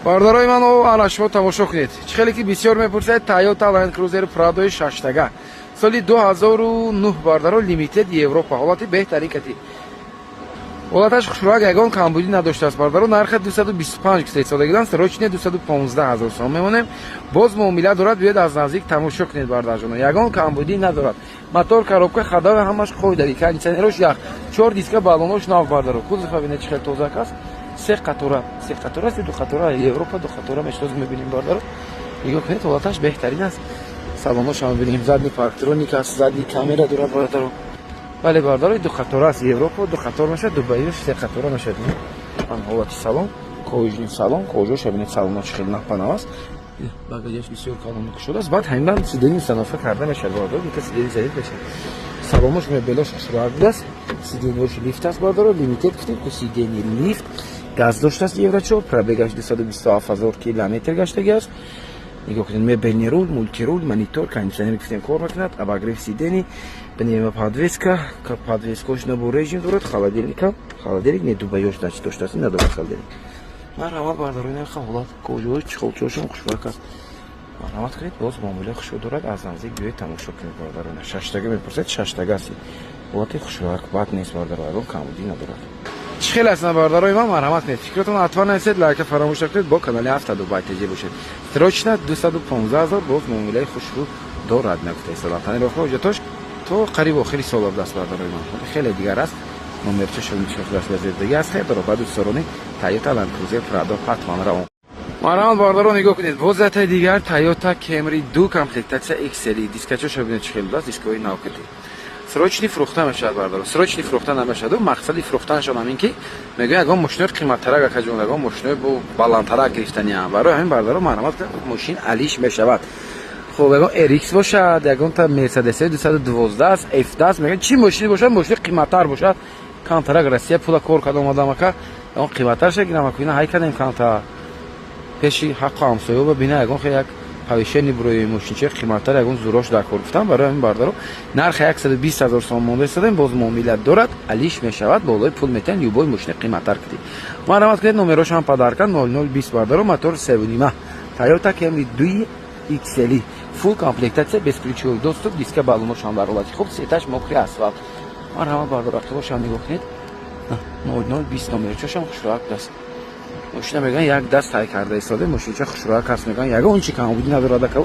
Бародарои ман, ана шумо тамошо кунед. Чӣ хеле ки бисёр мепурсед, Тойота Land Cruiser Prado шаштага, соли 2009, бардаро, Limited, Европа, ҳолати беҳтарин кати, ҳолаташ хушрӯак, ягон камбудӣ надоштааст, бардаро. Нархи 225 гуфтаистодагидан, срочный 215 ҳазор сом мемонем, боз муомила дорад. Биёед, аз наздик тамошо кунед, бардарҷоно, ягон камбудӣ надорад. Мотор, коробка, ходовой ҳамаш қоидави, кондиционерош ях, чор диска, баллонош нав, бардаро. Кузова бинед, чӣ хел тозак аст. Се қатора, се қатора аст, ду қатора, Европа ду қатора мешнозем, мебинем, бардаро. Нигоҳ кунед, ҳолаташ беҳтарин аст. Салонош ҳам бинем, задний парктроник аст, задний камера дорад, бардаро. Бале, бардаро, ду қатора аст, Европа ду қатор мешавад, Дубаиш се қатора мешавад. Ан ҳолати салон, кожаный салон, кожаша бинед, салоно чӣ хеле навпанав аст. Багажаш бисёр калону кушод аст. Баъд ҳамин сиденье установка карда мешавад, бардаро, дута сиденье задид мешавад. Салонош, мебелош хушроак будааст, сиденьеош лифт аст, бардаро. Limited гуфтем ку, сиденье лифт, газ доштааст, евро 4, пробегаш 227 ҳазор километр гаштагӣ аст. Нигоҳ кунед, мебельный руль, мультируль, монитор, кондиционер гуфтем кор мекунад, обогрев сидений, пневмоподвеска, подвескош набор режим дорад, холодильника, холодильник не, дубаёш значит доштааст, надорад холодильник. Марҳамат, бардарои, нарха, ҳолат, кожаҳои чиқолчошон хушбак аст. Марҳамат кунед, боз муомила хушрӯ дорад, аз наздик биёед, тамошо кунед, бардарона. Шаштага мепурсед, шаштага аст, ҳолати хушрӯак, бад нест, бардаро, ягон камбудӣ надорад. Чӣ хеле ҳастанд, бародарои ман? Марҳамат кунед, фикротон ҳатман нависед, лайка фаромӯш накунед, бо канали ҳафта Дубай ТЖ бошед. Срочно 215 ҳазор, боз муомилаи хушрӯ дорад, нагуфта истодан. Тонировка ҳуҷҷатош то қариб охири сол аст, бародарои ман, хеле дигар аст. Номерча шуд, аст. Хеле дорад ба дӯстдорони Тойота Land Cruiser Prado ҳатман равон. Марҳамат, бародаро, нигоҳ кунед, боз ятаи дигар Тойота Camry 2, комплектация XL. Дискачоша бинед, чӣ хел будааст, дискои навкати. Срочный фурӯхта мешавад, бародаро. Срочный фурӯхта намешаваду мақсади фурӯхтанашон ҳамин ки мегӯян, ягон мошинои қиматтарак, акаҷон, ягон мошинои бо баландтарак гирифтаниам. Барои ҳамин, бародаро, марҳамат, мошин алиш мешавад. Хуб, ягон RX бошад, ягонта Мерседес 212 аст, F аст, мегӯян, чӣ мошине бошад, мошини қиматтар бошад. Камтарак Россия пула кор карда омадам, ака, ягон қиматтар гирам, ака, ина ҳай кардем камтар пеши ҳаққу ҳамсоё бина, ягон хел як повышение бурои мошинчаи қиматтар, ягон зурош дар кор гуфтам. Барои ҳамин, бародаро, нархи 120 ҳазор сом монда истодем, боз муомилат дорад, алиш мешавад, болои пул метиҳанд, любой мошини қиматтар кардӣ. Марҳамат кунед, номерош ҳам подарка 0020, бародаро, мотор севнима, Тойота Camry 2 XL, фулл комплектация, бесключевой доступ, диска, баллонош ҳам дар ҳолати хуб, сеташ мокрый асфалт. Марҳамат, бародаро, ақибошам нигоҳ кунед, 0020 номерчошам хушроак аст. Мошина мегӯян, як даст тай карда истода, мошинча хушроак аст, мегӯян, ягон чи камбудӣ надорад, ака.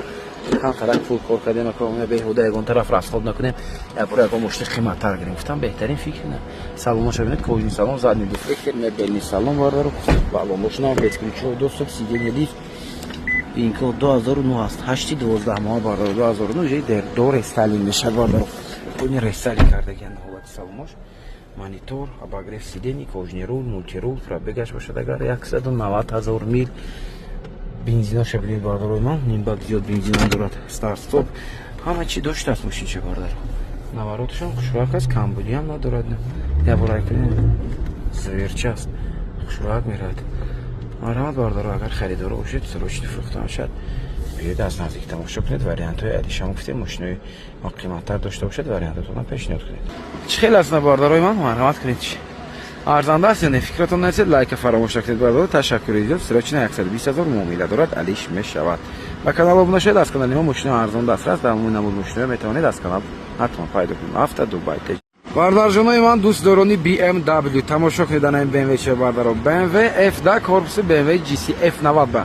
Камтарак пул кор кардем, ака, беҳуда ягон тараф расход накунем, якбора ягон мошини қиматтар гирем, гуфтам, беҳтарин фикр. На, салоноша бинед, кожаный салон, задний дефлектор, мебельный салон, бародаро, баллоношна, бесключевой доступ, сиденье лифт. Инко 2009 аст, ҳашти 12 моҳ, бародаро, 2009, уже до рестайлинг мешавад, бародаро, полный рестайлинг кардагианд. Ҳолати салонош, монитор, обогрев сидений, кожаный руль, мультируль, пробегаш бошад агар 190 ҳазор мил. Бензиноша бинед, бародарои ман, нимбак зиёд бензин дорад, старт стоп, ҳама чи доштааст мошинча, бародар. Навороташам хушроак аст, камбудиам надорад. Ябора зверча аст, хушроак меравад. Марҳамат, бародаро, агар харидоро бошед, срочный фурӯхта мешавад. Биёед, аз наздик тамошо кунед, вариантҳои алишам гуфтем, мошинои қиматтар дошта бошад, вариантотонам пешниҳод кунед. Чӣ хел аст, бародарои ман? Марҳамат кунед, чи арзанда аст ё не? Фикратон нарасед, лайка фаромӯш накунед, бародаро. Ташаккури зиёд. Срочно 120 ҳазор, муомила дорад, алиш мешавад. Ба канал обуна шавед, аз канали мо мошинои арзон дастрас, дар намуд мошинои метавонед аз канал ҳатман пайдо кунед. Ҳафта Дубай. Бардарҷонои ман, дӯстдорони BMW, тамошо кунед ана ин BMW ча, бардаро. BMW F10, корпуси BMW GC F90 ба,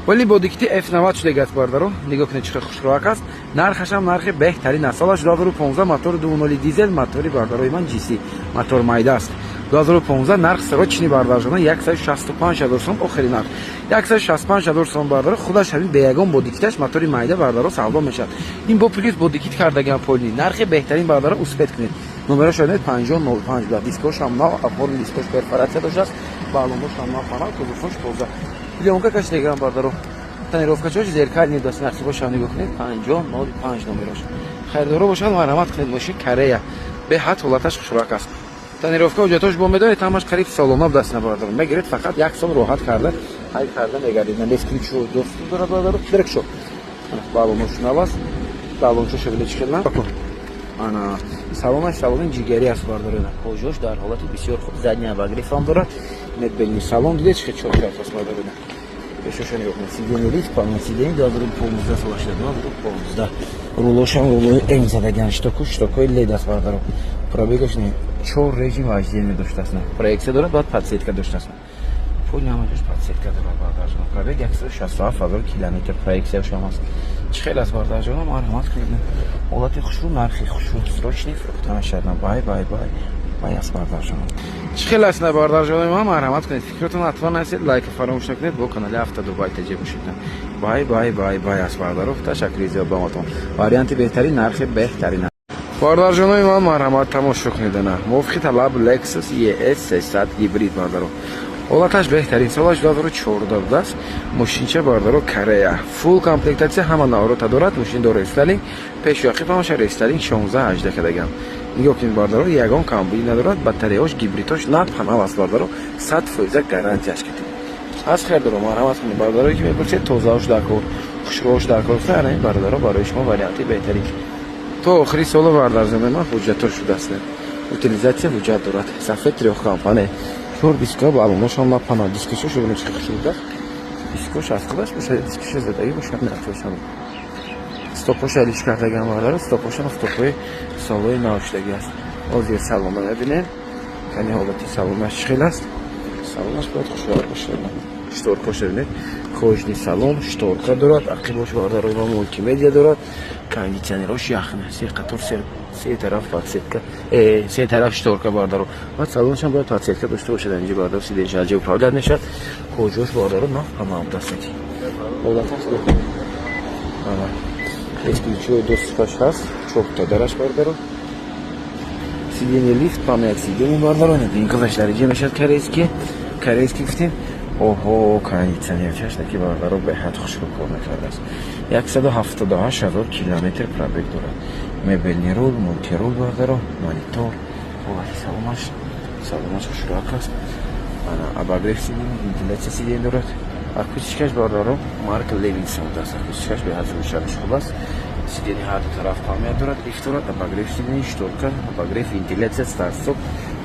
вале бо дикти F90 шудагааст, бардаро. Нигоҳ кунед, чӣ хел хушроак аст. Нархашам нархи беҳтарин аст. Солаш 2015, мотори 2.0 дизел, мотори, бардарои ман, GC, мотор майда аст. 2015, нарх срочный, бардарҷона, 165 ҳазор сом, охири нарх 165 ҳазор сом, бардаро. Худаш ҳамин беягон бодикиташ, мотори майда, бардаро, савдо мешавад. Ин бо плюс бодикит кардагиам, полный, нархи беҳтарин, бардаро, успеть кунед. Номерош бинед, 5005 буда, дискошам нав, апорни дискош перфорация доштааст, баллоношам нав, фанал, кузовош тоза, плёнка кашидагиам, бардаро, тонировкачош зеркальный даст. Нақибошам нигоҳ кунед, 5005 номерош. Харидоро бошад, марҳамат кунед. Мошин Корея, беҳад ҳолаташ хушрак аст. Тонировка ҳуҷҷатош бо медонед, ҳамаш қариб солона даст набардар мегиред, фақат як сол роҳат карда ҳай карда мегардед. Бесключевой доступ дорад, бардаро, дирекшо, баллонош нав аст, баллончоша бинед, чӣ хел на. Ана салонаш салони ҷигарӣ аст, бардаро, кожош дар ҳолати бисёр хуб, задний обогрев ҳам дорад, мебельный салон, дидед, чӣ хел чорчаф аст, бардаро. Пешоша нигоҳ кунед, сиденье лифт, память сиденье, 2015 сола шуда, 2015. Рулошам рулои М задагиан, щитоку щитокои лед аст, бародаро. Пробегаш не, чор режим вождения доштааст, проекция дорад, баъд подсветка доштааст. Пули ҳамаҷош подсветка дорад, бародарҷон. Пробег 167 000 километр, проекцияшам аст. Чӣ хел аст, бародарҷоно? Марҳамат кунед. Ҳолати хушрӯ, нархи хушрӯ, срочный фурӯхта мешавад. Бай, бай, бай, бай аст, бародарҷоно. Чӣ хел аст, на, бародарҷонои ман? Марҳамат кунед, фикротон ҳатман нависед, лайка фаромӯш накунед, бо канали Авто Дубай ТЖ бошед. Бай, бай, бай, бай аст, бародаро. Ташаккури зиёд ба матон. Варианти беҳтарин, нархи беҳтарин. Бародарҷонои ман, марҳамат, тамошо кунед. На, мувофиқи талаб Lexus ES 300 гибрид, бардаро. Ҳолаташ беҳтарин, солаш 2014 будааст. Мошинча, бардаро, Корея, фулл комплектация, ҳама наворота дорад. Мошин дора рестайлинг, пешу ақиб ҳамаша рестайлинг, 16 18 кардагам. Нигоҳ кунед, бардаро, ягон камбудӣ надорад. Батареяош, гибридош нав аст, бардаро, 100% гарантияш кардем. Аз хелдоро марҳамат кунед, бародарое ки мепурсед, тозаош дар кор, хушрӯош дар кор, ана, бародаро, барои шумо варианти беҳтарин. То охири сола, бардарзонаи ман, ҳуҷҷатҳо шудааст, утилизация ҳуҷҷат дорад, сафед, трёхкомпонент, чор диска, балоношам напана, дискашо шудана, чӣ хушрӯдааст. Дискош аз худаш бошад, дискаша задагӣ бошад, нархошам. Стопоша алиш кардагам, бардаро, стопошам стопои солои навшудагӣ аст. Ҳозир салона мебинем, кани ҳолати салонаш чӣ хел аст. Салонаш бояд хушрӯ бошад. Шторкоша бинед, кожаный салон, шторка дорад, ақибош, бардарои ма, мультимедиа дорад, кондиционерош яхна, се қатор, се тараф подсветка, се тараф шторка, бардаро. Баъд салонашам бояд подсветка дошта бошад. Инҷа, бардаро, сиденье аҷа управлять мешавад. Кожош, бардаро, нав ҳама дастати ҳолаташ. Бесключевой доступаш ҳаст, чорта дараш, бардаро. Сиденье лифт, память сиденье, бардаро, винколаш дариҷа мешавад, корейский, корейский гуфтем. Оҳо, кондиционер чашнаки, бардаро, беҳад хушрӯ кор мекардааст. 178 000 километр пробег дорад. Мебельный рул, мультирул, бардаро, монитор. Ҳолати салонаш, салонаш хушрӯак аст. Ана, обогрев сиденье, вентиляция сиденье дорад. Акустикаш, бардаро, марка Левинсон аст. Акустикаш беҳад рӯшанаш хуб аст. Сиденье ҳар ду тараф память дорад, лифт дорад, обогрев сиденье, шторка, обогрев, вентиляция, старт-стоп.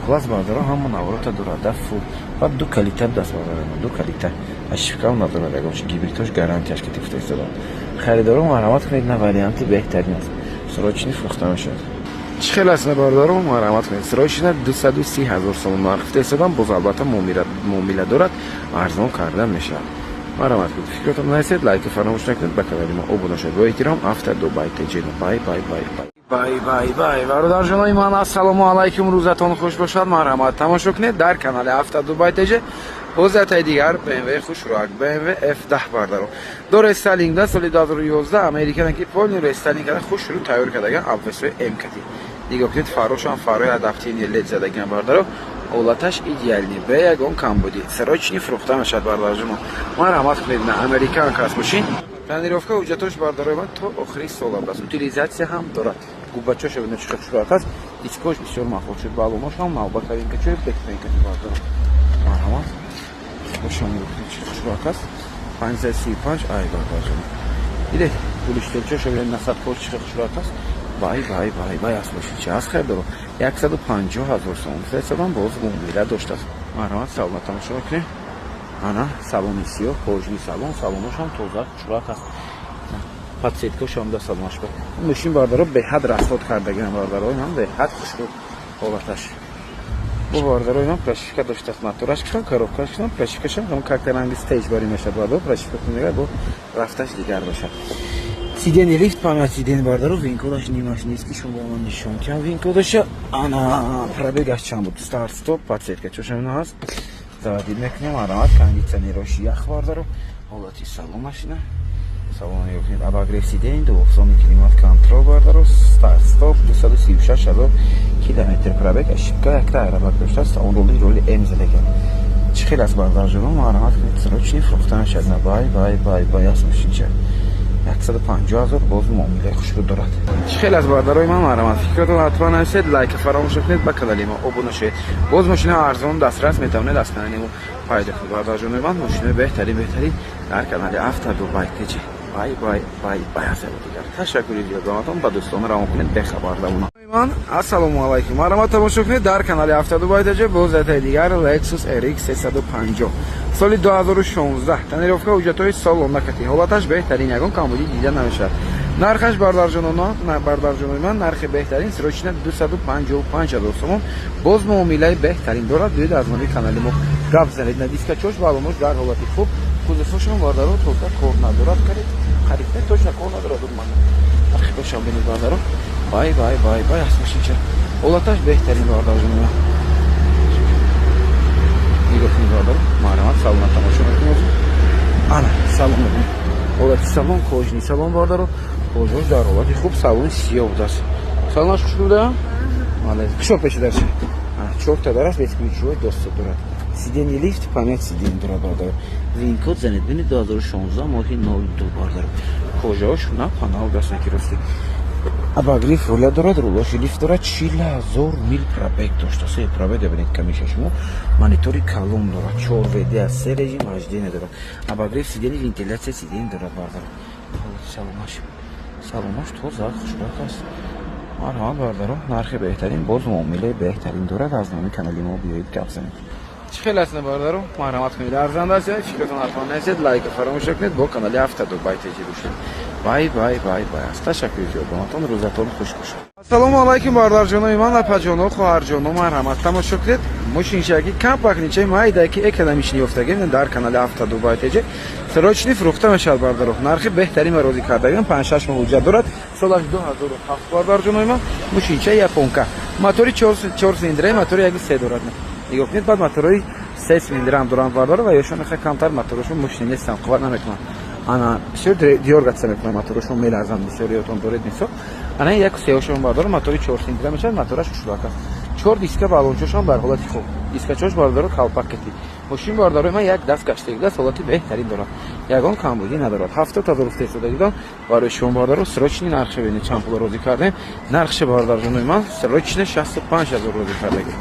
Класс, бардаро, ҳама наворота дорад, да, фул. Баъд ду калита даст, бардаро, ду калита. Ошибкам надорад ягончи, гибридош гарантияш ки тифта истода. Харидоро, марҳамат кунед, на, варианти беҳтарин аст. Срочный фурӯхта мешавад. Чӣ хел аст, бародаро? Марҳамат кунед. Срочно 230 000 сомон нарх гуфта истодам, боз албатта муомила дорад, арзон карда мешавад. Марҳамат кунед, фикротон нависед, лайки фаромӯш накунед, ба канали мо обуна шавед. Бо эҳтиром, Авто Дубай ТЖ. Бай, бай, бай, бай. Бай, бай, бай. Бародарҷонои ман, ассалому алайкум, рӯзатон хуш бошад. Марҳамат, тамошо кунед дар канали Авто Дубай ТЖ. Боз ятаи дигар BMW хушрӯак, BMW F10, бардаро. До рестайлинг да, соли 2011, американа ки полный рестайлинг карда, хушрӯ тайёр кардаган, обвесои М кати. Нигоҳ кунед, фарошам фарои адаптивный лед задаган, бардаро. Ҳолаташ идеальный, бе ягон камбудӣ. Срочный фурӯхта мешавад, бародарҷоно. Марҳамат кунед, на, американка аст мошин. Тонировка, ҳуҷҷатош, бардарои ман, то охири сол аст. Утилизация ҳам дорад. Губачоша бинед, чӣ хушрӯак аст. Дискош бисёр маъқул шуд. Балоношам нав, ба кабинкачои бекбенкати, бардаро. Марҳамат. Дискошам нигоҳ кунед, чӣ хушрӯак аст. 535 ай, бародарҷоно. Дидед, гулиштелчоша бинед, насадкош чӣ хушрӯак аст. Бай, бай, бай, бай аст мошин. Чӣ аст, хайр, 150 000 сомон гуфта, боз муомила доштааст. Марҳамат, салона тамошо мекунем. Ана, салони сиёҳ, кожаный салон, салоношам тоза, хушрӯак аст. Подсветкашам да салонаш. Ба мошин, бардаро, беҳад расход кардагиам, бардаро, ҳам беҳад хушрӯ ҳолаташ. Бо, бардарои ман, прошивка доштааст, мотораш кушам, коробкаш кушам, прошивкашам ҳам как ранги стейҷ барӣ мешавад, бардаро, прошивка кунега, бо рафташ дигар бошад. Сиденье лифт, память сиденье, бардаро, винкодаш нимаш нест, ки шумо ба ман нишон кам винкодаша. Ана, пробегаш чанд буд? Старт стоп, подсветка чошам ҳаст. Заводить мекунем, марҳамат, кондиционерош ях, бардаро. Ҳолати салонаш ина. Салон нигоҳ кунед, обогрев сиденье, двухзонный климат контроль, бардаро, старт стоп, 236 ҳазор километр пробег, ошибка якта айрабак доштааст, он роли роли М задаган. Чӣ хел аст, бардарҷоно? Марҳамат кунед, срочный фурӯхта мешавад. На, бай, бай, бай, бай аст мошинча. 150 000, боз муомилаи хушрӯ дорад. Чӣ хел аз, бародарои ман? Марҳамат, фикротон ҳатман нависед, лайка фаромӯш накунед, ба канали мо обуна шавед. Боз мошинаи арзон дастрас метавонед аз канали мо пайдо кунед, бародарҷонои ман. Мошинаи беҳтарин, беҳтарин дар канали Авто Дубай ТЖ. Бай, бай, бай, бай. Аз дигар ташаккури зиёд ба ман, ба дӯстон равон кунед, бехабар дамона. Ман, ассалому алайкум, марҳамат, тамошо кунед дар канали Авто Дубай ТЖ. Боз ятаи дигар Lexus RX 350. Соли 2016, тонировка, ҳуҷҷатҳои солона кати, ҳолаташ беҳтарин, ягон камбудӣ дида намешавад. Нархаш, бардарҷонои ман, нархи беҳтарин, срочно 255 ҳазор сомон. Боз муомилаи беҳтарин дорад. Биёед, аз номи канали мо гап занед. На дискачош, балонош дар ҳолати хуб, кузовошон, бардаро, тоза, кор надорад. Карид, қариб точно кор надорад. Ман ақибашам бинед, бардаро. Бай, бай, бай, бай аст мошинча, ҳолаташ беҳтарин, бардарҷонои ман. Нигоҳ кунед, бардаро, марҳамат, салона тамошо мекунед. Ана салон мебинед, ҳолати салон, кожаный салон, бардаро, кожаош дар ҳолати хуб, салони сиёҳ будааст. Салонаш хушрӯ буда, кушо пеши дарча чорта дар аст, бесключевой доступ дорад, сиденье лифт, память сиденье дорад, бардаро. ВИН-код занед, бинед, 2016, моҳи 02, бардаро. Кожаош на панал даст наки рости. Обогрев руля дорад, рулоши лифт дорад, 40 000 мил пробег дошта. Се пробег бинед камиша шумо. Монитори калон дорад, чор ВД аст, се режим вождения дорад, обогрев сиденье, вентиляция сиденье дорад, бардаро. Салонаш тоза, хушбахт аст. Марҳамат, бардаро, нархи беҳтарин, боз муомилаи беҳтарин дорад. Аз номи канали мо биёед, гап занед. Чӣ хел аст, бародаро? Марҳамат кунед, арзанда аст. Фикратон ҳатман нависед, лайка фаромӯш накунед, бо канали ҳафта Дубай теҷи бошед. Бай, бай, бай, бай аст. Ташаккури зиёд боматон, рӯзатон хуш бошад. Ассалому алайкум, бародарҷонои ман, апаҷоно, хоҳарҷоно, марҳамат, тамошо кунед. Мошинчаки компактничаи майда, ки экономичный ёфтагем дар канали ҳафта Дубай теҷи, срочный фурӯхта мешавад, бардаро. Нархи беҳтарин ва розӣ кардагем, 5-6 моҳ ҳуҷҷат дорад, солаш 2007, бародарҷонои ман. Мошинчаи японка, мотори чор цилиндра, мотори 1,3 дорад, нигоҳ кунед. Баъд моторҳои се цилиндра ҳам доранд, бардаро, ва ёшон хеле камтар моторошон мощный нестанд, қувват намекунанд. Ана бисёр дёргаться мекунанд, моторошон меларзанд, бисёриётон доред мисол. Ана як сеошон, бардоро, мотори чор цилиндра мешавад, мотораш хушрак аст. Чор диска, балончошон бар ҳолати хуб, дискачош, бардаро, калпак кати. Мошин, бардарои ман, як даст гаштагидаст, ҳолати беҳтарин дорад, ягон камбудӣ надорад. 70 000 истеҳсодагидон барои шумо, бардаро, срочный. Нархша бинед, чанд пул розӣ кардем. Нархша, бародарҷонои ман, срочно 65 000 розӣ кардагӣ.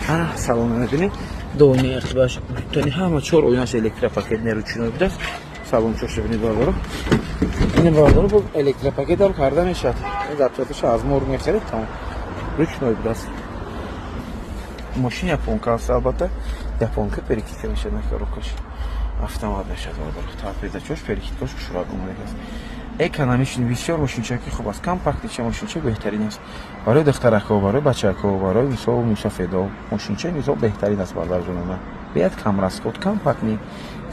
Ана салона мебинед, дони ақибаш тони ҳама, чор оинаш электропакет, ручной будааст. Салон чоша бинед, бардаро. Ин, бардаро, бо электропакет ҳам карда мешавад, запчасташа аз морг мехаред, тамом. Ручной будааст. Мошин японка аст, албатта, японка перекидка мешавад, на коробкаш автомат мешавад, бардаро. Торпедачош, перекидкаш хушрак омадагӣ аст. Экономичный, бисёр мошинчаки хуб аст, компактнича, мошинча беҳтарин аст барои духтаракҳо, барои бачакҳо, барои мисол мусофедо. Мошинча мисол беҳтарин аст, бардарҷонона, бият, кам расход, компактный,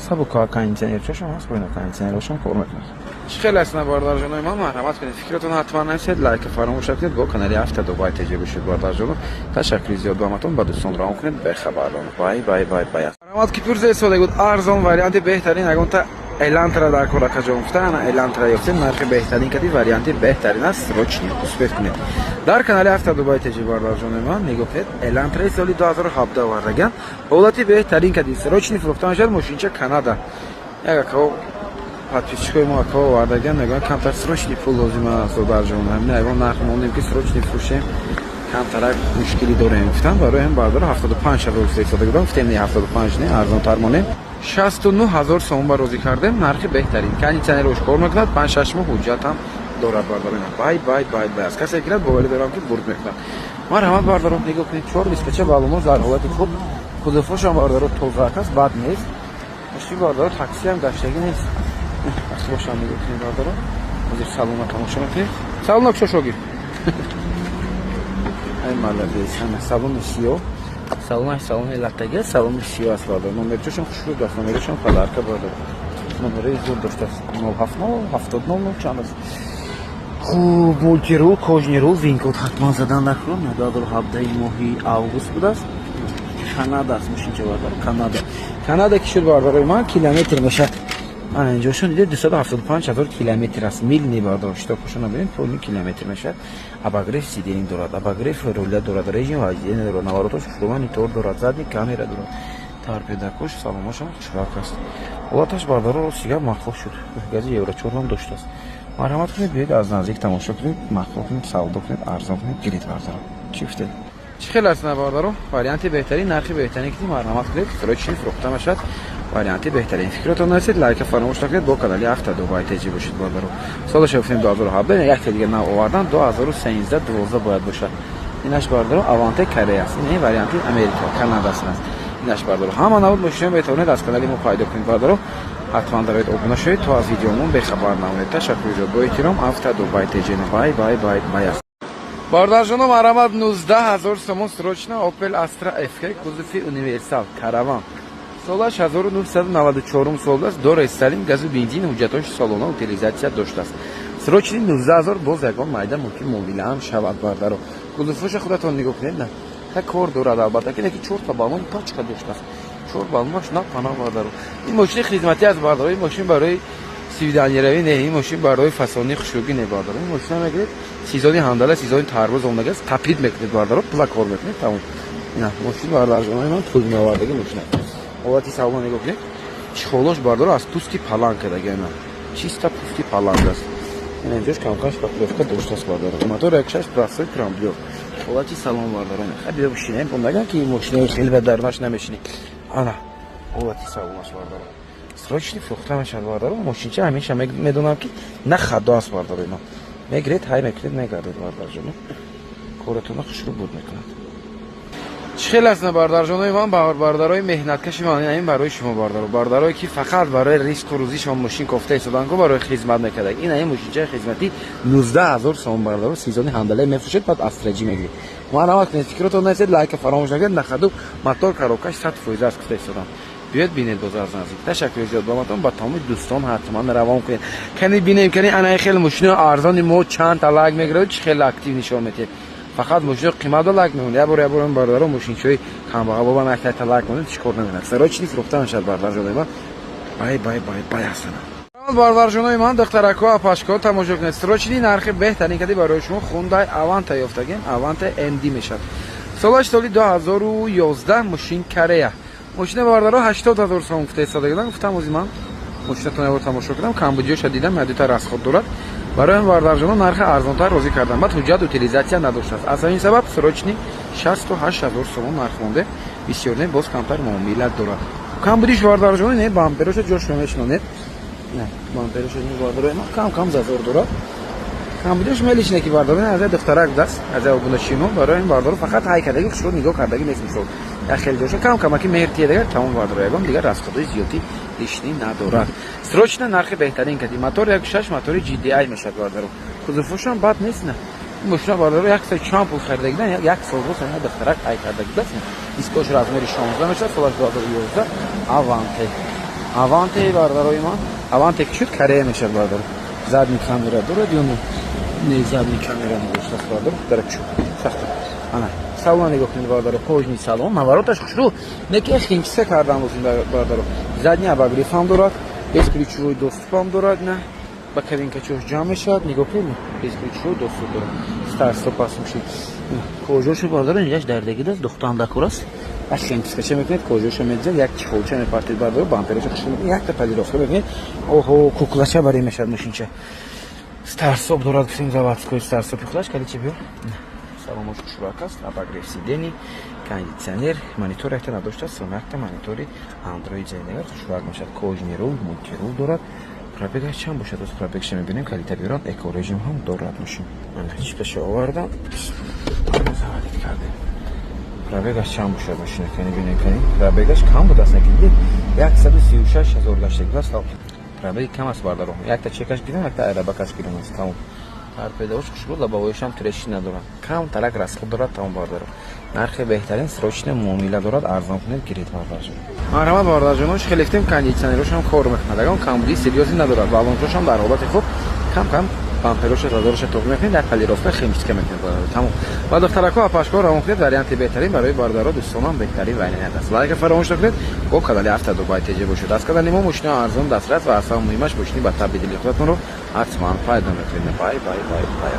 сабука. Кондиционерчошам ҳаст, бо ина кондиционерошам кор мекунад. Чӣ хел аст, на, бародарҷонои ман? Марҳамат кунед, фикратон ҳатман нависед, лайка фаромӯш накунед, бо канали ҳафта Дубай теҷа бошед, бародарҷоно. Ташаккури зиёд ба ҳаматон, ба дӯстон равон кунед, бехабарон. Бай, бай, бай, бай. Марҳамат, ки пурса сода буд, арзон варианти беҳтарин, ягонта Элантра дар кор акаҷон гуфта, ана Элантра ёфтем, нархи беҳтарин кади, варианти беҳтарин аст, срочный, успеть кунед. Дар канали ҳафта Дубай теҷи, бародарҷонои ман, нигоҳ кунед, Элантраи соли 2017 овардаган, ҳолати беҳтарин кади, срочный фурӯхта мешавад. Мошинча Канада, як акао, подписчикои мо, акао овардаган, мегӯянд, камтар срочный пул лозим аст, бародарҷон, ҳамин ягон нарх мондем, ки срочный фурӯшем, камтарак мушкилӣ дорем, гуфтам. Барои ҳам, бардор, 75 000 истеҳсода будам, гуфтем, не, 75 не, арзонтар монем. 69 000 сомон ба розӣ кардем, нархи беҳтарин. Кондиционерош кор мекунад, 5-6 моҳ ҳуҷҷатам дорад, бардарона. Бай, бай, бай, бай аст. Касе гирад, боварӣ дорам, ки бурд мекунад. Марҳамат, бардаро, нигоҳ кунед, чор дискача, балонош дар ҳолати хуб, кузовошам, бардаро, тозаак аст, бад нест. Мошин, бардаро, таксиам гаштагӣ нест. Вақти бошам, нигоҳ кунед, бардаро, ҳозир салона тамошо мекунед. Салона кушо, шогирд? Ай, молодец. Ана салони сиёҳ, салонаш салони латтага, салони сиёҳ аст, бардар. Номерчошам хушрӯд аст, номерашам подарка, бардар, номерои зуд доштааст, 070 70 чанд аст. Хуб, мультирул, кожаный рул, ВИН-код ҳатман задан накун. 2017, моҳи август будааст. Канада аст мошинча, бардар, Канада. Канада ки шуд, бардарои ман, километр мешавад. Ана инҷошон дидед, 275 ҳазор километр аст, мил не, бардар, штокошона бинед, полный километр мешавад. Обогрев сиденье дорад, обогрев руля дорад, режим вождения дорад, наворотош монитор дорад, задний камера дорад, торпедакош, салонашам хушрак аст. Ҳолаташ, бардаро, ростига махлуқ шуд, гази евро 4 ҳам доштааст. Марҳамат кунед, биёед, аз наздик тамошо кунед, махлуқ кунед, савдо кунед, арзон кунед, гиред, бардаро. Чӣ гуфтед? Чӣ хел аст, на, бардаро? Варианти беҳтарин, нархи беҳтарин ки, марҳамат кунед, срочный фурӯхта мешавад. Варианти беҳтарин. Фикротон нарасед, лайка фаромӯш накунед, бо канали ҳафта Дубай теҷи бошед, бардаро. Солаша гуфтем 2017, якта дига нав овардан, 2013, 12 бояд бошад. Инаш, бардаро, Аванте Корея аст. Ин варианти Америка, Канада аст. Инаш, бардаро, ҳама навъ мошино метавонед аз канали мо пайдо кунед. Бардаро, ҳатман дароед, обуна шавед, то аз видеомон бехабар намонед. Ташаккури зиёд, бо эҳтиром, Авто Дубай Теҷена. Бай, бай, бай, бай аст. Бародарҷоно, марҳамат, 19 000 сомон срочно Opel Astra FK, кузови универсал, караван. Солаш 1994 сол аст, дора сталин, газу бензин, ҳуҷҷатҳои солона, утилизация доштааст. Срочный 19 000, боз ягон майда мумкин муомилаам шавад, бардаро. Кузовоша худатон нигоҳ кунед, на та кор дорад, албатта, ки леки чорта баллон пачка доштааст, чор баллонаш на пана, бардаро. Ин мошини хизматӣ аст, бардаро. Ин мошин барои свидание равӣ не, ин мошин барои фасони хушрӯгӣ не, бардаро. Ин мошина мегиред, сезони ҳандала, сезони тарбуз омдагааст, тапид мекунед, бардаро, пула кор мекунед, тамом. Ина мошин, бардарҷонои ман, пул меовардаги мошина. Ҳолати салон нигоҳ кунед, чехолош, бардаро, аз пӯсти паланг кардага, чисто пӯсти паланг аст. Ина инҷош камкам шпаклёвка доштааст, бардаро. Мотор 1.6, простой трамблёр. Ҳолати салон, бардаро, хай биё бишинем, наган ки мошинаи хеле ба дарнаш намешинӣ. Ана ҳолати салонаш, бардаро, срочный фурӯхта мешавад, бардаро. Мошинча ҳамеша медонам, ки на хадо аст, бардаро. Ино мегиред, ҳай мекунед, мегардед, бардарҷоно, коратона хушрӯ буд мекунад. Чӣ хел аст, на, бардарҷонои ман, бардарои меҳнаткаши ман? Ин барои шумо, бардаро, бардарое ки фақат барои ризқу рӯзишон мошин кофта истодан, ку барои хизмат мекардаг. Ин ин мошинчаи хизматӣ 19 000 сом, бардаро. Сезони ҳандале мефурӯшед, баъд астраҷӣ мегиред. Марҳамат кунед, фикротон нестед, лайка фаромӯш накунед. Нахаду мотор, коробкаш 100% аст, гуфта истодам. Биёед, бинед боз аз наздик. Ташаккури зиёд ба матон, ба тамоми дӯстон ҳатман равон кунед. Кани бинем, кани анаи хел мошинои арзони мо чанд та лайк мегирад, чӣ хел актив нишон медиҳед. Фақат мошино қиматро лайк мемонад. Як бор, як бор, бародаро, мошинчаҳои камбағал бобам якта лайк монед, чӣ кор намекунад. Срочный фурӯхта мешавад, бардарҷонои ман. Бай, бай, бай, бай ҳастана. Бардарҷонои ман, духтарако, апашко, тамошо кунед. Срочный нархи беҳтарин кади барои шумо Хундай Аванта ёфтагем. Аванта МД мешавад. Солаш соли 2011, мошин Корея. Мошина, бародаро, 80 000 сом гуфта истодагидан. Гуфтам, ози ман мошинатон ябор тамошо кардам, камбудиёша дидам, ядута расход дорад. Барои ин, бардарҷоно, нархи арзонтар розӣ кардам. Баъд ҳуҷҷат, утилизация надоштааст. Аз ҳамин сабаб срочный 68 000 сомон нарх монде. Бисёр не, боз камтар муомила дорад. Камбудиш, бардарҷоно, не, бампероша ҷошо мешинонед. Не, бампероша бардаро кам кам зазор дорад. Камбудиш мелишне ки, бардаро, аз духтарак будааст, аз обуначимо. Барои ин, бардаро, фақат ҳай кардаги, хушро нигоҳ кардаги нест. Мисол, як хел ҷоша кам камаки меҳр тиядагар, тамом, бардаро, ягон дигар расходои зиёдӣ лишний надорад. Срочно нархи беҳтарин кади. Мотор 1.6, мотори GDI мешавад, бардаро. Кузовошам бад нест, на. Мошина, бардаро, як сол чанд пул харидагидан, як сол боз ана духтарак ай кардагидаст. Дискош размери 16 мешавад, солаш 2011, Аванте. Аванте, бардарои ман, Аванте ки шуд, Корея мешавад, бардаро. Задний камера дорад ё не? Задний камера надоштааст, бардаро. Дарак шуд. Сахта. Ана салон нигоҳ кунед, бардаро, кожаный салон, навороташ хушрӯ, не ки химчиса кардан лозим, бардаро. Задний обогрев ҳам дорад, бесключевой доступ ҳам дорад, на ба кабинкачош ҷамъ мешавад. Нигоҳ кунед, бесключевой доступ дорад. Старт стоп аст мошин. Кожаошо, бардаро, инҷаш дардагидаст, духтандакур аст. Як химчискача мекунед, кожаошо медизад, як чехолча мепартед, бардаро, бамперошо хушрӯ мекунед, якта полировка мекунед. Оҳо, куклача баре мешавад мошинча. Старт-стоп дорад, гуфтем, заводской старт-стопи худаш каличи биёр. Саломош хушрӯак аст, обогрев сидений, кондитсионер, монитор якта надоштааст, якта монитори Android зайнагар хушрӯак мешавад. Кожаный рул, мультирул дорад. Пробегаш чанд бошад, оз пробегша мебинем, калита биёрам. Эко режим ҳам дорад мошин. Чипаша овардам, заводить кардем. Пробегаш чанд бошад мошина, кани бинем, кани пробегаш кам будааст, неки дид, 136 000 гаштаг будааст. Пробеги кам аст, бардаро. Якта чекаш гирам, якта айрабакаш гирам аст, тамом. Торпедош хушрӯ, лобовоишам трещина дорад, кам тарак расход дорад, тамом, бардаро. Нархи беҳтарин, срочно муомила дорад, арзон кунед, гиред, бардарҷон. Марҳамат, бардарҷонош, хеле гуфтем, кондитсионерошам кор мекунад, ягон камбудии серьёзный надорад, баллончошам дар ҳолати хуб, кам кам бампероша, зазороша тоғ мекунед, як полировка, химчистка мекунед, тамом. Ва духтарако, апашко равон кунед, варианти беҳтарин барои бародаро, дӯстонам, беҳтарин вариант аст. Лайка фаромӯш накунед, бо канали Авто Дубай ТЖ бошед. Аз канали мо мошинаи арзон дастрас ва аз ҳама муҳимаш мошини ба табъи дили худатонро ҳатман пайдо мекунед. Бай, бай, бай, бай.